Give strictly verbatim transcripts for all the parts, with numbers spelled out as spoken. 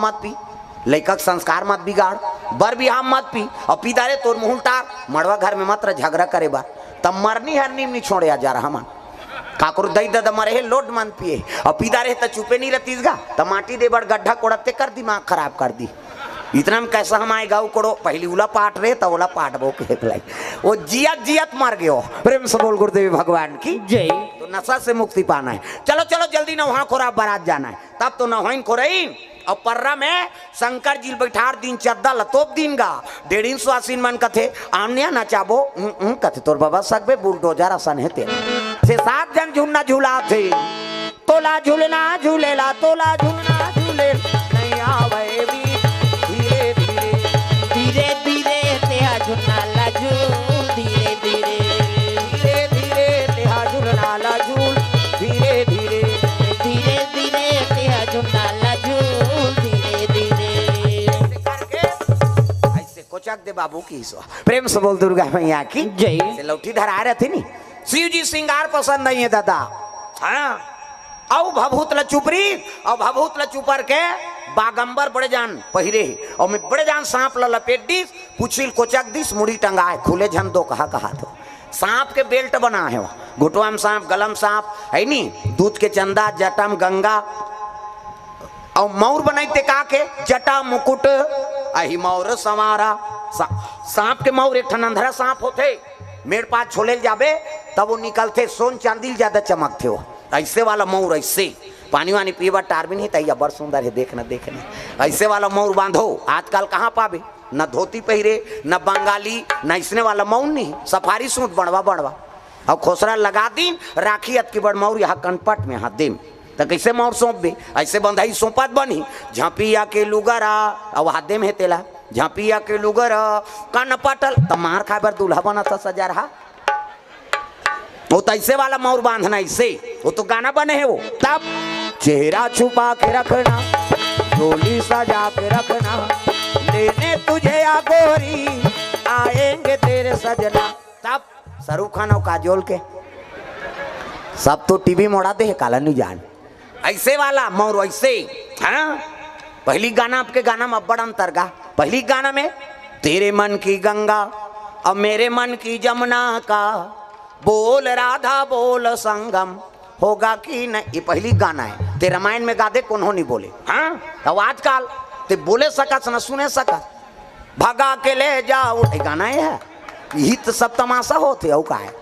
मत पी, लइका के संस्कार मत बिगाड़, बर बिहाव मत पी। अउ पी दारे तोर मुहूं ल टार, मड़वा घर में मत रह झगरा करे बर। त मरनी हरनी म नी छोड़े आ जा रहा मन। काकरो दई ददा मरे हे, लोड मन पिए, अउ पी दारे त चुपे नी रहतीस गा, त माटी दे बर गड्ढा कोड़त ते कर दिमाग खराब कर दी। इतना में कैसा हम आए गाऊ कोड़ो, पहली उला पाट रे, त ओला पाटबो के लाई। वो जियत जियत मर गयो। प्रेम से बोल गुरुदेव भगवान की। जय। तो नशा से मुक्ति पाना है। चलो चलो जल्दी नहा खोरा बारात जाना है। तब तो नहाइन खोरइन अउ पर्रा में शंकर जी ल बइठार दिन, चद्दा ल तोप दिन गा। डेढ़िन सुवासिन मन कथे, "आन्या नचाबो?" "उं, उं," कथे, "तोर बबा सकबे बुलडोजर असन हे तेला।" से सात झन झुन्ना झुलाथे, "तोला झुलना झुलेला, तोला झुलना झुलेला, नइ आवय भी धीरे धीरे।" धीरे धीरे तेहा झुलना ला झूल, धीरे धीरे। धीरे धीरे तेहा झुलना ला झूल, धीरे धीरे। धीरे धीरे तेहा झुलना ला झूल, धीरे धीरे। ऐसे करके, ऐसे कोचक दे बाबू की सो। प्रेम से बोल दुर्गा मैया की। जय। से लौठी धराए रहती नी। शिव जी श्रृंगार पसंद नहीं है दादा। हाँ। अउ भभूत ल चुपरी, अउ भभूत ल चुपर के बागंबर बड़े जान पहिरे हे, अउ में बड़े जान सांप ल लपेट दिस, पुछी ल कोचक दिस, मुड़ी टंगा हे, खुले झन दो कहा कहा तो। सांप के बेल्ट बना हे, घुटवा म सांप, गलम सांप, है नी, दूध के चंदा, जटा म गंगा, अउ मौर बनाई ते का के, जटा मुकुट, अहि मौर संवारा। सा-, सांप के मौर एक ठन अंधरा सांप होथे, मेड़ पास छोले ल जाबे, तब वो निकलथे, सोन चांदी ल ज्यादा चमकथे वो। ऐसे वाला मौर, ऐसे पानी वानी पीए बर टार भी नहीं, तैया बड़ सुंदर है, देखना, देखना। ऐसे वाला मौर बांधो, आजकल कहाँ पाबे? न धोती पहिरे, न बंगाली, न इसने वाला मौर नहीं, सफारी सूट बनवा, बनवा। अउ खोसरा लगा दिन, राखी अतकी बड़ मौर यहाँ कनपट में हाथ देम। त कैसे मौर सौंपबे? ऐसे बंधाई सौंपत बनी, झांपिया के लुगरा, अउ हाथ देम हे तेला, झांपिया के लुगरा, कनपटल, त मार खाए बर दूल्हा बनत सजा रहा। वो तो ऐसे वाला मौर बांधना, ऐसे। वो तो गाना बने है वो। तब चेहरा छुपा के रखना, डोली सजा के रखना, लेने तुझे या गोरी, आएंगे तेरे सजना। तब शाहरुख खान अउ काजोल के सब तो टीवी मोड़ा दे हे, काला नहीं जान। ऐसे वाला मौर वैसे, हाँ? पहली गाना, आपके गाना में अब्बड़ अंतर गा। पहली गाना में, "तेरे मन की गंगा, अब मेरे मन की जमुना का, बोल राधा बोल संगम, होगा कि नहीं।" ये पहली गाना है। ते रामायण में गा दे, कोनो नहीं बोले। हाँ? अब आजकल ते बोले सकस न सुने सकस। "भगा के ले जाओ", ये गाना ये है। यही तो सब तमाशा होथे, अउ का है?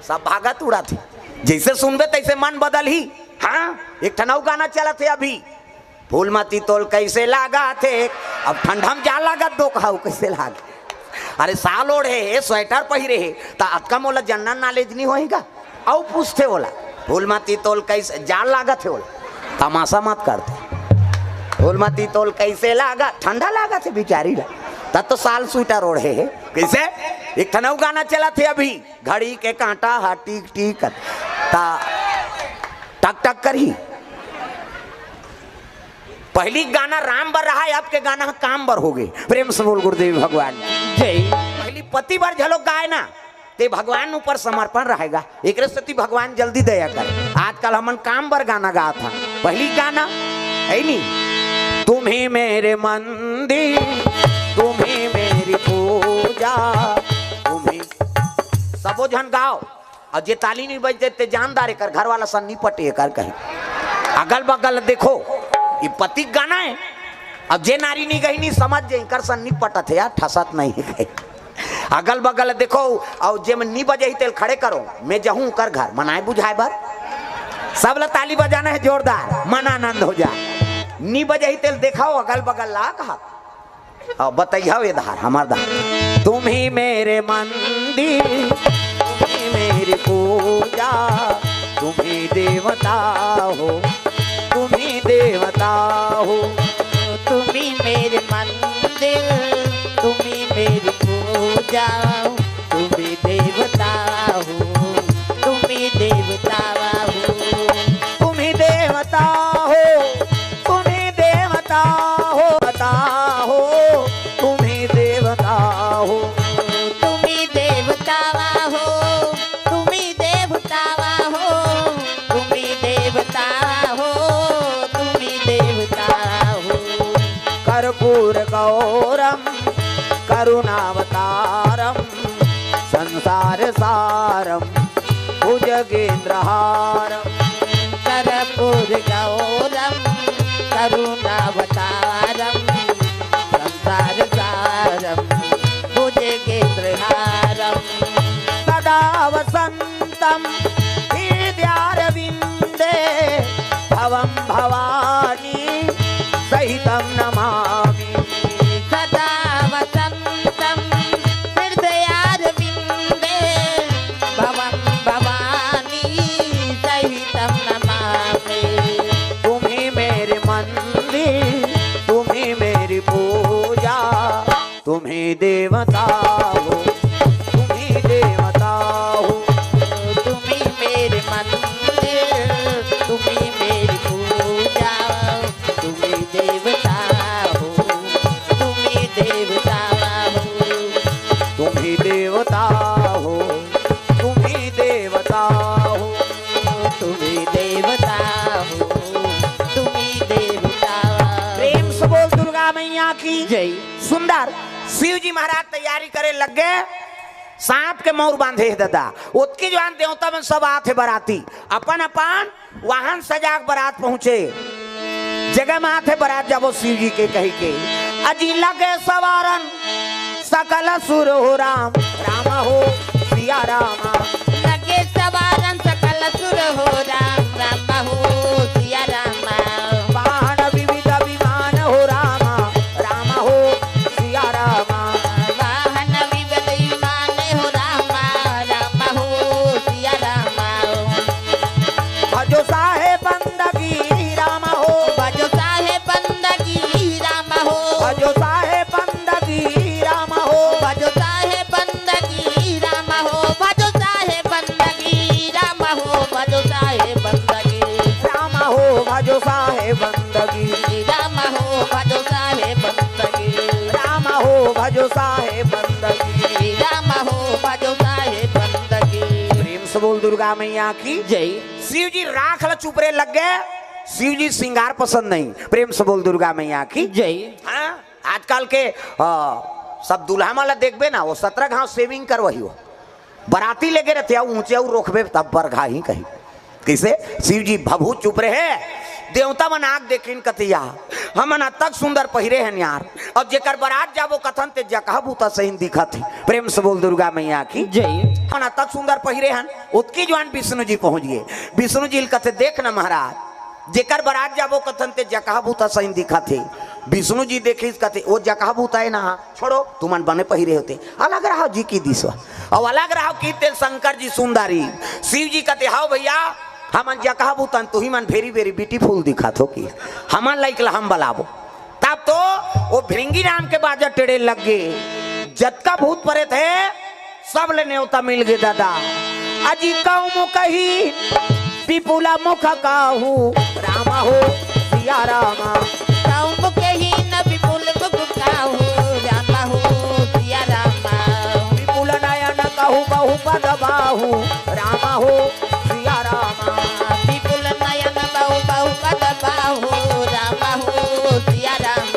सब भागत उड़त हे। जैसे सुनबे तैसे मन बदल ही। हाँ, एक ठन अउ गाना चलत हे अभी, "फूलमती तोल कैसे लागत हे।" अब ठंडा में जा लागत दो कहा, कैसे लाग? अरे साल ओढ़े हे, स्वेटर पहिरे हे, त अतका मोला जनरल नॉलेज नहीं होही का? अउ पूछथे ओला, "फूलमती तोल कैसे जा लागत हे?" ओला तमाशा मत करते। "फूलमती तोल कैसे लागत?" ठंडा लागत हे बिचारी ला, तब तो साल स्वेटर ओढ़े हे। कैसे? एक ठन अउ गाना चलत हे अभी, "घड़ी के कांटा हा टीक टीक ता टक टक करही।" पहली गाना राम बर रहा है, आपके गाना काम बर हो गए। प्रेम से बोल गुरुदेव भगवान। जय। पहली पति बर झलो गाए ना, ते भगवान ऊपर समर्पण रहेगा। एकरे सेती भगवान जल्दी दया करे। आजकल हमन काम बर गाना गात हन। पहली गाना है नी, "तुम ही मेरे मंदिर, तुम ही मेरी पूजा, तुम ही।" सबो झन गाओ। अउ जे ताली नहीं बजते ते जानदार एकर घर वाला सन नहीं पटे एकर कहीं। अगल बगल देखो, ये पति गाना है। अब जे नारी नहीं गई नहीं समझ जे एकर सन नहीं पटत है यार, ठसत नहीं है कहीं। अगल बगल देखो, अउ जे में नी बजे ही तेल खड़े करो, मैं जहूं कर घर मनाए बुझाए बर। सब ला ताली बजाना है जोरदार, मन आनंद हो जाए। नी बजे ही तेल देखाओ अगल बगल ला कहा। अउ बतैया ये धार, हमार धार। "तुम ही मेरे मंदिर, तुम ही मेरी पूजा, तुम ही देवता हो, तुम ही देवता हो।" तुम ही मेरे मंदिर, तुम ही मेरी पूजा, तुम ही देवता हो, तुम ही देवता हो, तुम ही देवता हो, तुम ही देवता हो, बता हो, तुम ही देवता हो। तुम ही देवता हो, तुम ही देवता हो, तुम ही देवता हो, तुम ही देवता हो। कर्पूर गौरम करुणावतारम संसार सारम भुजगेंद्रहारम। कर्पूर गौरम करुणावतारम संसार सारम भुजगेंद्रहारम। सदा वसंतम हृदयारविंदे भवम भवानी सहितं नमामि। सदा वसंतम हृदयारविंदे भवम भवानी सहितं नमामि। तुम ही मेरे मंदिर, तुम ही मेरी पूजा, तुम ही देवता हो, तुम ही देवता हो। तुम ही मेरे मंदिर, तुम ही मेरी पूजा, तुम ही देवता हो, तुम ही देवता हो। तुम ही देवता हो, तुम ही देवता हो। तुम ही देवता हो, तुम ही देवता हो। प्रेम से बोल दुर्गा मैया की जय। सुंदर। शिव जी महाराज तैयारी करे लग गए। सांप के मौर बांधे हे ददा। ओतकी जुवान देवता मन सब आथे बराती, अपन अपन वाहन सजा के बरात पहुंचे। जगह में आथे बरात जाबो शिव जी के कहि के। अजी लगे सवारन सकल सुर हो राम, राम हो सिया राम। लगे सवारन सकल सुर हो राम, राम हो सिया राम। वाहन विविध विमान हो राम, राम हो सिया राम। वाहन विविध विमान हो राम, राम हो सिया राम। भजो साहे बंदगी राम हो। भजो साहे बंदगी राम हो। भजो साहे बंदगी राम हो। भजो साहे बंदगी राम हो। भजो साहे बंदगी राम हो। भजो साहे बंदगी राम हो। भजो साहे बंदगी राम हो। भजो साहे बंदगी राम हो। भजो साहे बंदगी राम हो। भजो साहे बंदगी। प्रेम से बोल दुर्गा मैया की जय। शिव जी राख ल चुपरे लग गए। शिव जी श्रृंगार पसंद नहीं। प्रेम से बोल दुर्गा मैया की जय। हाँ, आजकल के आ, सब दूल्हा मन ला देखबे ना, वो सत्रह घाव सेविंग करवाही हो। बराती लेके रहते, ऊंचे अउ रोकबे तब बरघा ही कही। कैसे? शिव जी भभूत चुप रहे। देवता मन आग देखिन कतिया, हमन अतक सुंदर पहिरे हन यार, अब जेकर बरात जाबो कथन ते जकहा भूता सहिन दिखत हे। प्रेम से बोल दुर्गा मैया की जय। हमन अतक सुंदर पहिरे हन। ओतकी जुवान विष्णु जी पहुंच गए। विष्णु जी ल कथे, देख न महाराज, जेकर बरात जाबो कथन ते जकहा भूता सहिन दिखत हे। विष्णु जी देखिस कथे, ओ जकहा भूता हे ना, छोड़ो, तुमन बने पहिरे होते, अलग रहो जी की दिसवा। अउ अलग रहो की तेल शंकर जी सुंदरी। शिव जी कथे, हाव भैया, हमन जकहा भूतन, तुही मन very very beautiful दिखत हो कि हमन लइक ला हम बलाबो। तब तो वो भृंगी नाम के बाजा टेढ़े लग गए। जतका भूत परेत हे, सब ले नेवता मिल गए दादा। अजी कौम कही विपुला मुख काहू, राम हो सिया राम। कौम कही न विपुल मुख काहू, राम हो सिया राम। विपुल नयन कहू बहु पद बाहू, राम हो सिया राम। विपुल नयन बहु बहु पद बाहू, राम हो सिया राम।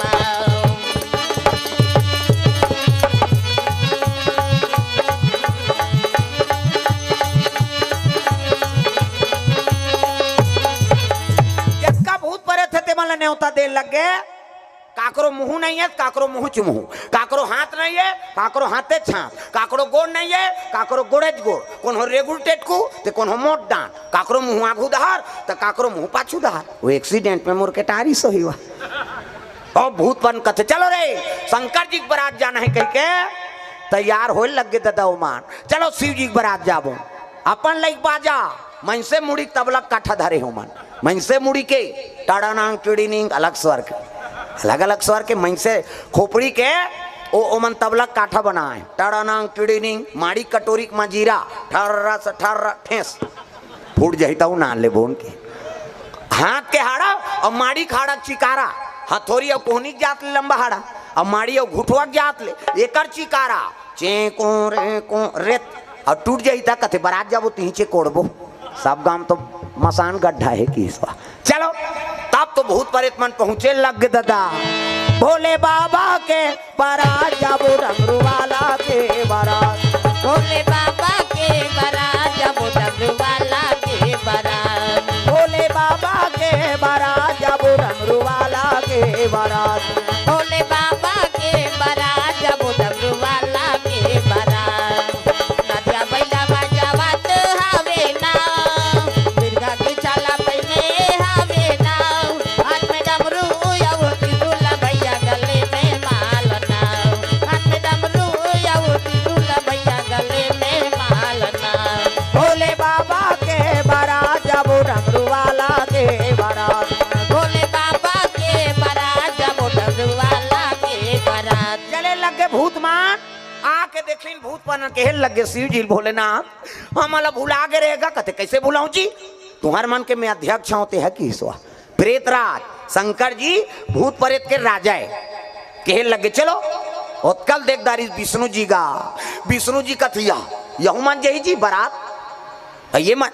जतका भूत परेत हे, तेमन ला नेवता दे लग गे। काकरो मुंह नहीं हे, काकरो मुंह चुमहू, काकरो हाथ नहीं हे, काकरो हाथे छाप, काकरो गोड़ नहीं हे, काकरो गोड़े च गोड़, कोनो रेगुल टेटकू, ते कोनो मोट डांड, काकरो मुंह आघू डहर, त काकरो मुंह पाछू डहर। वो एक्सीडेंट में मोर के टारी सही हुआ। ओ भूत मन कथे, चलो रे, शंकर जी के बरात जाना हे कहिके तैयार होए लग गे ददा ओमन। चलो शिव जी के बरात जाबो। अपन लइक बाजा, मनसे मुड़ी के तबला काठा धरे हो मन। मनसे मुड़ी के टाड़ानांग टिड़ीनिंग अलग स्वर के, अलग अलग स्वर के। मनसे खोपड़ी के ओ, ओमन तबला काठा बनाए। टाड़ानांग टिड़ीनिंग, माड़ी कटोरी के मजीरा, ठर्रा से ठर्रा ठेस। फूट जाही त उ नान ले बोन के। हाथ के हाड़ा अउ माड़ी के हाड़ा के चिकारा, हथौरी अउ कोहनी के जात ले लंबा हाड़ा, अउ माड़ी अउ घुटवा के जात ले एकर चिकारा, चें को रे को रेत, अउ टूट जाही त कथे बरात जाबो तिही चे कोड़बो। सब गांव तो मसान गड्ढा हे कि इस बार। चलो, तब तो भूत परेत मन पहुंचे लग गे ददा। भोले बाबा के बरात, जाबो डमरू वाला के बरात। भोले बाबा के बरात, जाबो डमरू वाला के बरात। भोले बाबा के बरात, जाबो डमरू वाला के बरात। भोले बाबा के बरात, जाबो डमरू वाला के बरात। नदिया बइला बजावत हवे ना, मिर्गा के छाला पहिने हवे ना। हाथ में डमरू अउ त्रिशूल, भैया गले में माला ना। हाथ में डमरू अउ त्रिशूल, भैया गले में माला ना। भोले बाबा के बरात, जाबो डमरू वाला के बरात। भोले बाबा के बरात, जाबो डमरू वाला के बरात। चले लगे भूत मन, आके देखिन भूत मन, कहे लगे शिव जी भोलेनाथ, हमला भुला गे रहेगा। कथे, "कइसे भुलाहूं जी? तुंहर मन के मैं अध्यक्ष हंव, तेहा किहिस वा। प्रेतराज शंकर जी भूत प्रेत के राजा हे।" कहे लगे, "चलो।" ओतका ल देख डारिस विष्णु जी गा। विष्णु जी कथे, "या, यहू मन जही जी बरात, ये मन।"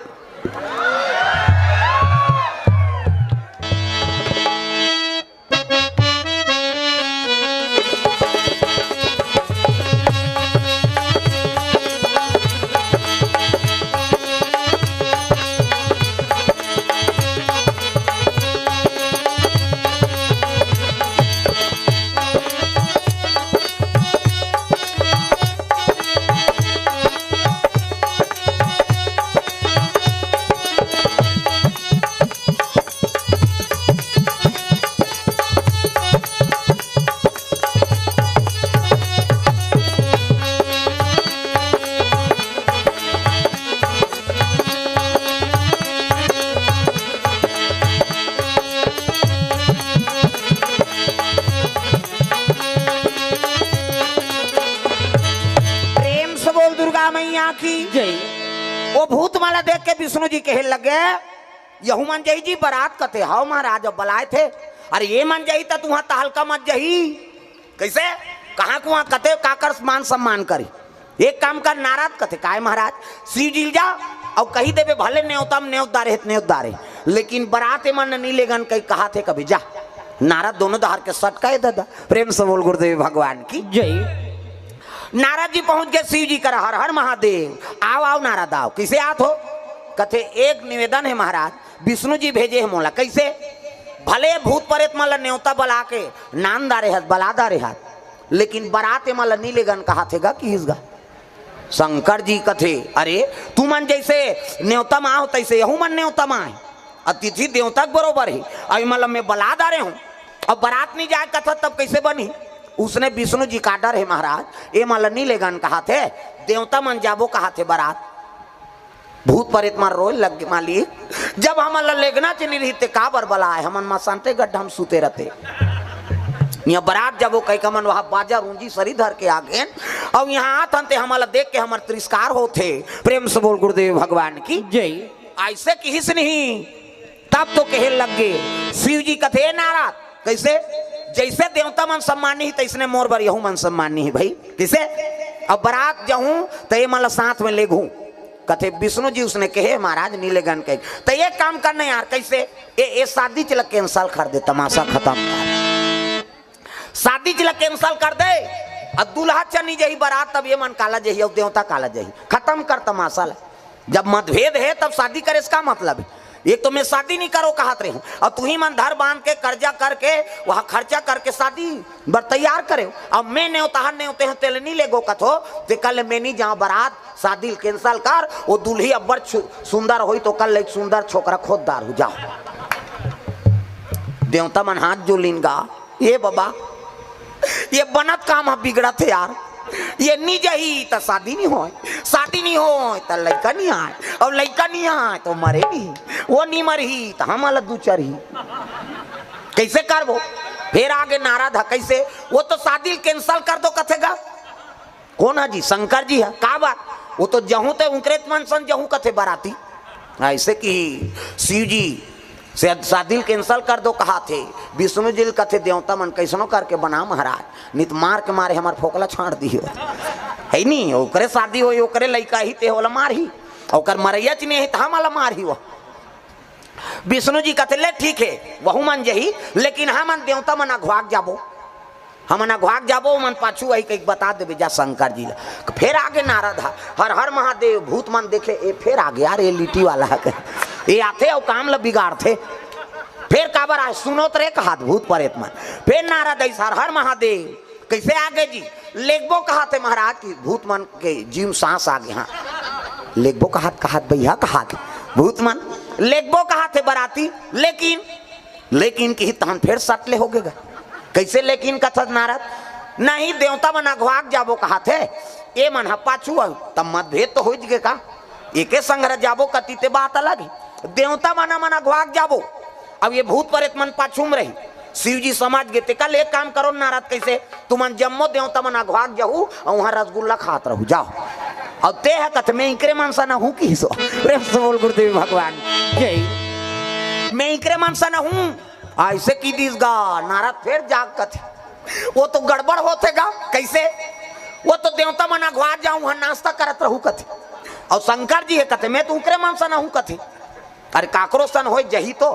प्रेम से बोल दुर्गा मैया की जय। वो भूत मन ला देख के विष्णु जी कहे लगे, "यहू मन जही जी बरात?" कथे, "हव महाराज, अब बलाए थे।" "अरे ये मन जही त तुंहर तहलका मच जही।" "कइसे? कहां कुहां कथे, काकर मान सम्मान करी? एक काम कर नारद।" कथे, "काय महाराज?" "शिव जी ल जा अउ कहि देबे, भले नेवता म नेवत डारे हे त नेवत डारे, लेकिन बरात ए मन नी लेगन कहि कहाथे कभी, जा।" नारद दोनों डहर के सटकाए दादा। प्रेम से बोल गुरुदेव भगवान की जय। नारद जी पहुंच गे शिव जी करा, "हर हर महादेव।" "आव, आव नारद, आव।" "कइसे आत हो?" कथे, "एक निवेदन हे महाराज, विष्णु जी भेजे हे मोला।" "कइसे?" "भले भूत प्रेत मन ला नेवता बला के नांद डारे हस, बला डारे हस, लेकिन बरात ए मन ला नी लेगन कहाथे गा, किहिस गा।" शंकर जी कथे, "अरे तुमन जइसे नेवता म आव, तइसे यहू मन नेवता म आय।" अतिथि देवता के बरोबर हे। अउ एमन ल मैं बला डारे हंव, अब बरात नइ जाय कथस, तब कइसे बनही? उसने विष्णु जी का डर हे महाराज, एमन ल नइ लेगन कहाथे, देवता मन जाबो कहाथे बरात। भूत प्रेत मन रोय लग गे, "मालिक, जब हमन ल लेगना च नइ रहिस ते काबर बलाय, हमन मसानटे गड्ढा म सुते रहते। इहां बरात जाबो कहिके हमन वहां बाजा रूंजी सरी धर के आ गेन, अउ इहां आथन ते हमन ल देख के हमर तिरस्कार होथे।" प्रेम से बोल गुरुदेव भगवान की जय। अइसे किहिस नहीं। तब तो कहे लग गे, शिव जी कथे, "ए नारद, कइसे? जइसे देवता मन सम्मानी हे, तइसने मोर बर यहू मन सम्मानी हे भई। कइसे? अब बरात जाहूं, त एमन ल साथ में लेगहूं।" कथे, "विष्णु जी उसने कहे, महाराज, नी लेगन कहे। त एक काम करना यार, कइसे? ए, ए शादी चला cancel कर दे, तमाशा खतम कर।" शादी च ल cancel कर दे, अउ दूल्हा च नी जही बरात, तब एमन काला जही अउ देवता काला जही? खतम कर तमाशा ल। जब मतभेद हे, तब शादी करे से का मतलब हे? एक तो मैं शादी नी करो कहत रहे हूं, अउ तुही मन धर बांध के कर्जा करके, वहां खर्चा करके शादी बर तैयार करे हो। अब मैं नेवताहर नेवते हंव, तेला नी लेगो कथो, ते कल मैं नी जांव बरात, शादी ल cancel कर, वो दूल्ही अब्बड़ छु-, सुंदर होही तो कल एक सुंदर छोकरा खोज डारहूं, जाव। देवता मन हाथ जोड़ लिन गा, ए बबा, ये बनत काम ह बिगड़त हे यार। ये नी जही त शादी नी होय, शादी नी होय त लइका नी आय, अउ लइका नी आय त मरे नी, वो नी मरही त हमन ल दू चरही। कइसे करबो? फेर आगे नारद ह, कइसे? वो तो शादी ल cancel कर दो कथे गा। कोन ह जी? शंकर जी ह। काबर? वो तो जहूं ते उंकरे मन सन जहूं कथे बराती। अइसे कि शिव जी से शादी ल cancel कर दो कहाथे, विष्णु जी ल कथे, "देवता मन कइसनो करके बना महाराज, नित मार के मारे हमर फोकला छांड़ दिही।" हे नी, ओकरे शादी होही, ओकरे लइका ही ते ओला मारही, ओकर मरइया च नइ हे त हमला मारही वो। विष्णु जी कथे, "ले ठीक हे, वहू मन जही, लेकिन हमन देवता मन अघुवाक जाबो।" हमन अघवाक जाबो, ओमन पाछू आही कहिके बता देबे जा शंकर जी ला। फेर आगे नारद हा, हर हर महादेव। भूत मन देखे, ए फेर आगे यार, ए लिट्टी वाला हा कहे, ए आथे अउ काम ला बिगाड़थे। फेर काबर आए, सुनोत रे कहात भूत परेत मन। फेर नारद आइस, हर हर महादेव। कइसे आगे जी? लेगबो कहाथे महाराज कि भूत मन के जीव सांस आगे। हाँ, लेगबो कहात, कहात भैया कहात भूत मन लेगबो कहाथे बराती, लेकिन लेकिन किही तहन फेर सट ले होगे गा। कइसे लेकिन कथस नारद? नहीं, देवता मन अघवाक जाबो कहाथे, ए मन ह पाछू आही, तब मतभेद तो होइच गे का? एके संघरा जाबो कति ते बात अलग हे। देवता मन, मन अघवाक जाबो, अब ये भूत परेत मन पाछू म रही। शिव जी समझ गे, तेकर ले एक काम करो नारद, कइसे? तुमन जम्मो देवता मन अघवाक जाहू अउ उहाँ रसगुल्ला खात रहू, जाओ। अउ ते ह कथे, मैं इकरे मन सन हूँ किहिस। प्रेम से बोल गुरुदेव भगवान जय। मैं इकरे मन सन हूँ, अइसे कहि दिस गा। नारद फेर जाग कथे, वो तो गड़बड़ होथे गा। कइसे? वो तो देवता मन अघवाक जाहू, उहाँ नाश्ता करत रहू कथे। अउ शंकर जी हे कथे, मैं तो उकरे मन सन हूँ कथे। अरे काकरो सन होय जही तो,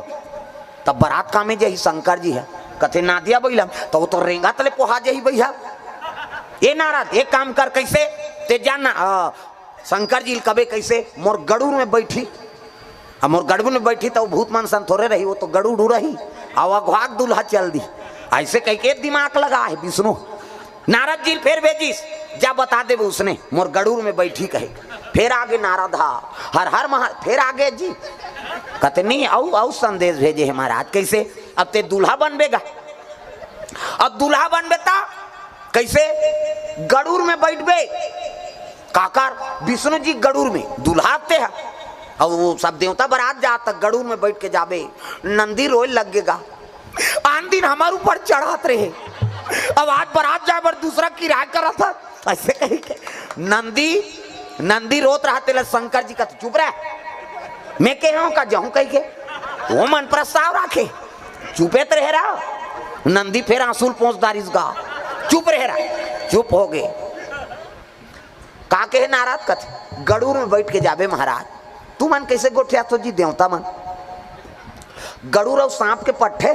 तब बरात कामे जही शंकर जी हे। कथे नादिया बइला म, त वो तो रेंगत ले पोहा जही भैया। ए नारद, एक काम कर, कइसे? ते जा ना, अ, शंकर जी ल कबे कइसे, मोर गड़ूर में बइठी। अब मोर गड़ूर में बइठी त वो भूत मन सन थोरे रही, वो तो गड़ूर रही। अउ अघवाक दूल्हा चल दी। अइसे कहिके दिमाग लगा हे विष्णु। नारद जी ल फेर भेजिस, जा बता देबे उसने, मोर गड़ूर में बइठी कहे। फेर आगे नारद हा, हर हर महा-, फेर आगे जी। कथे नहीं, अउ, अउ संदेश भेजे हे महाराज, कइसे? अब ते दूल्हा बनबे गा। अब दूल्हा बनबे त कइसे? गड़ूर में बइठबे। काकर? विष्णु जी गड़ूर में, दूल्हा ते ह। अउ वो सब देवता बरात जात, त गड़ूर में बइठ के जाबे। नंदी रोय लग गे गा। आन दिन हमर ऊपर चढ़त रहे, अब आज बरात जाए बर दूसरा किराया करत हे, अइसे कहिके। नंदी, नंदी रोत रहा, तेला शंकर जी कथे, चुप रह, मैं कहे हूँ का जाहूँ कहिके, वो मन प्रस्ताव राखे, चुपे त रहे रहा। नंदी फेर आंसू ल पोंछ डारिस गा, चुप रहे रहा, चुप होगे। का कहे नारद कथे, गड़ूर में बइठ के जाबे महाराज। तुमन कइसे गोठियाथो जी देवता मन? गड़ूर अउ सांप के पट्ठे।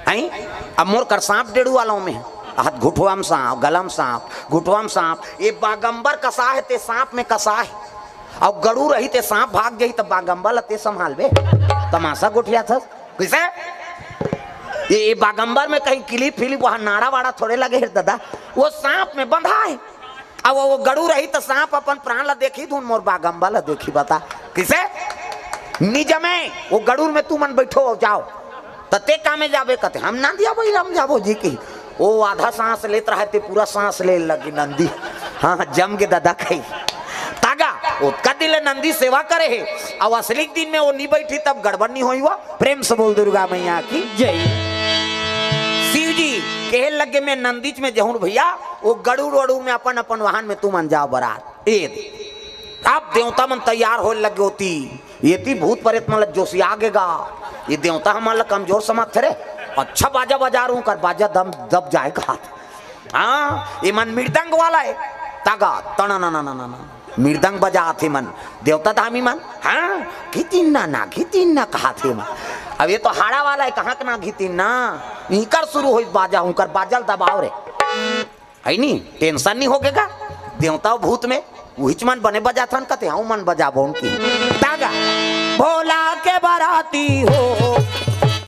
हैं? अब मोर कर सांप डेड़ू वालों में, हाथ घुटवा म सांप, गला म सांप, घुटवा म सांप, ये बागंबर कसा हे ते सांप में कसा हे। अउ गड़ूर रही ते सांप भाग जही त बागंबर ल ते संभालबे। तमाशा गोठियाथस। कइसे? ये, ये बागंबर में कहीं किलिप फिलिप, वहाँ नाड़ा वाड़ा थोरे लगे हे दादा, वो सांप में बंधा हे। अब वो गड़ूर रही त सांप अपन प्राण ला देखी धुन, मोर बागंबर ला देखी, बता। कइसे? निजमे, वो गड़ूर में तुमन बइठो अउ जाओ। त ते कामे जाबे कथे, हम नंदिया बइला म जाबो जी कही। वो आधा सांस लेत रहा ते पूरा सांस ले लगी नंदी। हाँ, जम गे दादा कही। तागा, ओतका दिन ले नंदी सेवा करे हे, अउ असली दिन में वो नी बइठी तब गड़बड़ नी होही वो। प्रेम से बोल दुर्गा मैया की जय। शिव जी कहे लगे, मैं नंदीच में जहूँ भैया, वो गड़ूर वड़ूर में अपन अपन वाहन में तुमन जाओ बरात। ए दे। अब देवता मन तैयार होय लगे होती, एती भूत परेत मन ल जोशिया गे गा, ये देवता हमन ल कमजोर समझथे रे। अच्छा बाजा बजा रहूं कर बाजा दम दब जाए कहात। हाँ, ये मन मृदंग वाला हे। तागा, तणा ना ना ना ना ना। मृदंग बजात हे मन, देवता धामी मन। हाँ, घितिन ना ना, घितिन ना कहात हे मन। अब ये तो हाड़ा वाला हे, कहाँ के ना घितिन ना। इकर शुरू होइस बाजा, उकर बाजा ल दबाओ रे। है नी, tension नी होगे गा। देवता भूत में उहिच मन बने बजाथन कथे, हाँ मन बजाबो उनकी। तागा, भोला के बराती हो,